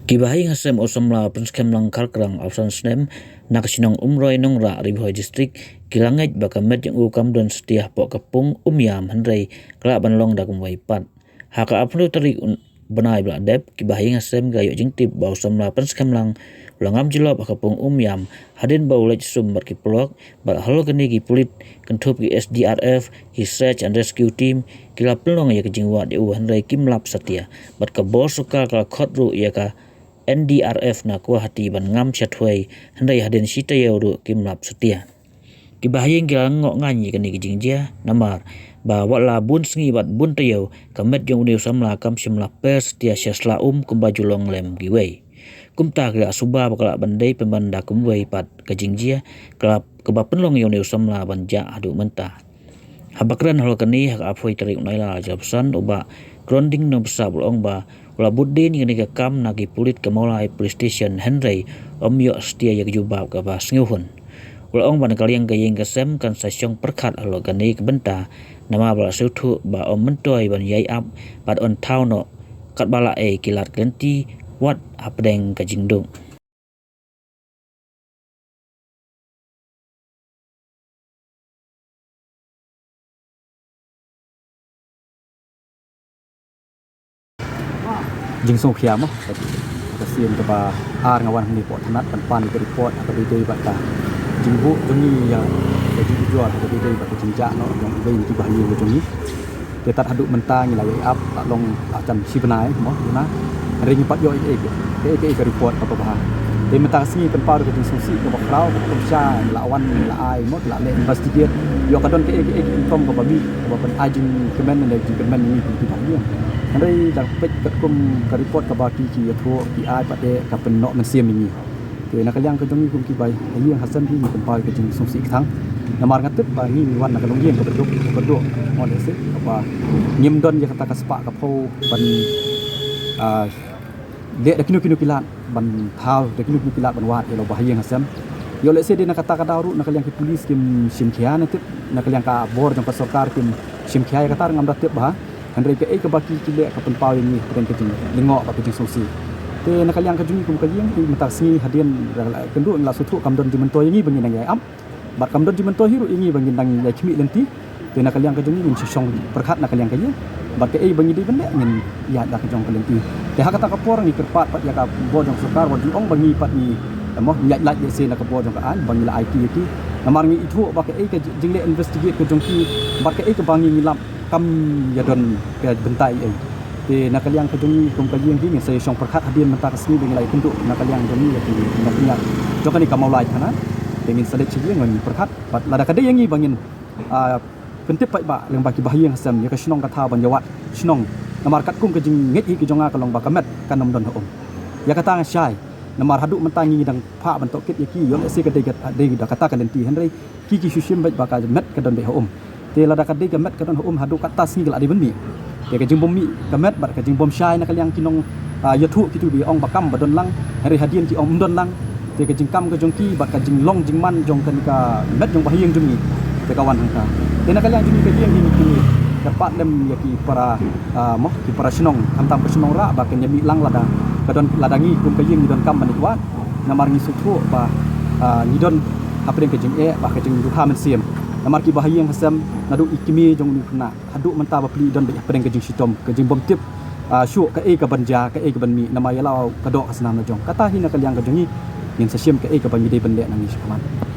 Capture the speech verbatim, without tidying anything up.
Ki bahaïing hasem u samla Pynskhem Langkharkrang, arphew san snem, na ka shnong Umroi Nongrah, Ri Bhoi District, ki la ngeit ba ka met jong u kam don satia hapoh ka pung Umiam, hynrei ka lah ban long da kumwei pat. Ha ka arphew tarik u bnai ba la dep, ki bahaïing hasem ki la ïoh jingtip ba u samla Pynskhem Lang u la ngam jyllop ha ka pung Umiam, hadien ba u leit sum bad ki paralok, bad halor kane ki pulit kynthup ki S D R F, ki Search and Rescue Team, ki la pynlong ïa ka jingwad ïa u, hynrei kim lap satia. Bad ka bor sorkar ka la khot ruh ïa ka N D R F na Guwahati ban ngam sha thwei, hynrei hadien shi taïew ruh kim lap satia. Ki bahaïing ki la ngoh ngaiñ ïa kane ka jingjia, namar ba wat la bun sngi bad bun taïew, ka met jong une u samla kam shym la per satia sha sla um kumba ju long lem kiwei. Kumta ki la suba ba ka lah ban dei pynban da kumwei pat ka jingjia, ka la, kaba pynlong ïa une u samla ban jah haduh mynta. Haba kren halor kane ha ka arphew tarik u Nailar arphew san, u Bah Kronding Nongbsap u la ong ba u la bud dien ïa kane ka kam na ki pulit ka Mawlai Police Station, hynrei ym ïoh satia ïa ka jubab kaba sngewhun. U la ong ba na ka liang ka ïing ka sem kan sa shong pyrkhat halor kane ka bynta, namar ba la sngewthuh ba ym myntoi ban ïai ap bad yn thaw noh katba la ei ki lad ki lynti wat hapdeng ka jingduk. Jingsngewkhia mo. Ka sien kaba ar nga wan hangne hapoh thanat ban pan ka report ha kaba ïadei bad ka jingbuh jong ngi ïa ka jingujor ha kaba ïadei bad ka jingjah noh jong uwei na ki bahaïing jong ngi. Te tad haduh mynta ngi la ïai ap, la long la jan shi bnai mo, ïa na. Hynrei ngim pat ïoh ei ei, ei ei ka report kaba bha. Te mynta ka sngi pynpaw da ka jingsngewsih kaba khraw, kaba kumsha, la wan, la ai mo, la leh investigate. Ïoh ka don kaei kaei ka income kaba mih, kaba pyn-ai jingkyrmen ne jingkyrmen ïa ngi kum ki bahaïing. Hynrei da peit katkum ka report kaba ki ki ïathuh, ki ai pat de ka pynnoh mynsiem ïa ngi. Te na ka liang ka jong ngi kum ki bahaïing hasem hi ngi pynpaw ka jingsngewsih kthang. Namar nga tip ba ngi ngi wan na ka longïing kaba duk, kaba duk. Mo lehse kaba ngim don ïa kata ka spah ka phew ban, ah, leh da kino kino ki lad ban thaw, da kino kino ki lad ban wad ïa la u bahaïing hasem. Ïoh lehse dei na kata ka daw ruh na ka liang ki pulit kim shim khia, nga tip na ka liang ka bor jong ka sorkar kim shim khia ïa kata, ngam da tip bha. Hynrei kaei kaba ki ki leh ka pynpaw ïa ngi hapdeng ka jinglyngngoh bad ka jingsngewsih. Te na ka liang ka jong ngi kum ka ïing, te mynta ka sngi hadien kynduh ngi la sngewthuh kam don jingmyntoi ïa ngi ba ngin nang ïai ap. Bad kam don jingmyntoi hi ruh ïa ngi ba ngin nang ïai khmih lynti. Te na ka liang ka jong ngi ngin sa shong pyrkhat na ka liang ka ïing. Bad kaei ba ngi dei ban leh ngin ïaid da ka jong ka lynti. Te ha kata ka por ngi kyrpad pat ïa ka bor jong sorkar, wat ju ong ba ngi pat ngi, eh, mo, ngi ïaid lait lehse na ka bor jong ka aiñ ba ngi la aiti ïa ki. Namar ngi ithuh ba kaei ka jingleh investigate ka jong ki bad kaei kaba ngi ngi lap kam ïa don ka bynta ei ei. Te na ka liang ka jong ngi kum ka ïing hi ngin sa ïa shong pyrkhat hadien mynta ka sngi ba ngi la ïakynduh na ka liang jong ngi ïa ki nongpynïaid jong kane ka Mawlai thana. Te ngin sa leit sha ïing ngin pyrkhat bad lada ka dei ïa ngi ba ngin, ah, pyntip paidbah lyngba ki bahaïing hasem ïa ka shnong ka thaw ban ïa wad shnong. Namar katkum ka jingngeit hi ka jong nga ka long ba ka met kan ym don ha um. Ïa kata nga shai. Namar haduh mynta ngi dang phah ban tohkit ïa ki, ïoh lehse ka dei ka, dei da kata ka lynti, hynrei ki ki shu shim beit ba ka met ka don beit ha um. Te lada ka dei ka met ka don ha um, haduh katta sngi ka la dei ban mih. Te ka jingbym mih ka met bad ka jingbym shai na ka liang ki nong, ah, ïathuh kito ki ong ba kam ba don lang, hynrei hadien ki ong ym don lang. Te ka jingkam ka jong ki bad ka jinglong jingman jong kane ka met jong bahaïing jong ngi, te ka wan hangta. Te na ka liang jong ngi ka ïing hi ngi kyrpad lem ïa ki para, ah, mo, ki para shnong, khamtam ka shnong Rah ba kan ïa mih lang lada ka don, lada ngi kum ka ïing ngi donkam ban ïa wad. Namar ngi sngewthuh ba, ah, ngi don hapdeng ka jingeh bad ka jingdukha mynsiem. Namar ki bahaïing hasem naduh i kmie jong une u khynnah haduh mynta bapli don beit hapdeng ka jingshitom, ka jingbym tip, ah, shuh kaei kaban jia, kaei kaban mih, namar ïa la ka doh ka snam la jong. Kata hi na ka liang ka jong ngi, ngin sa shim kaei kaba ngi dei ban leh na ngi shakhmat.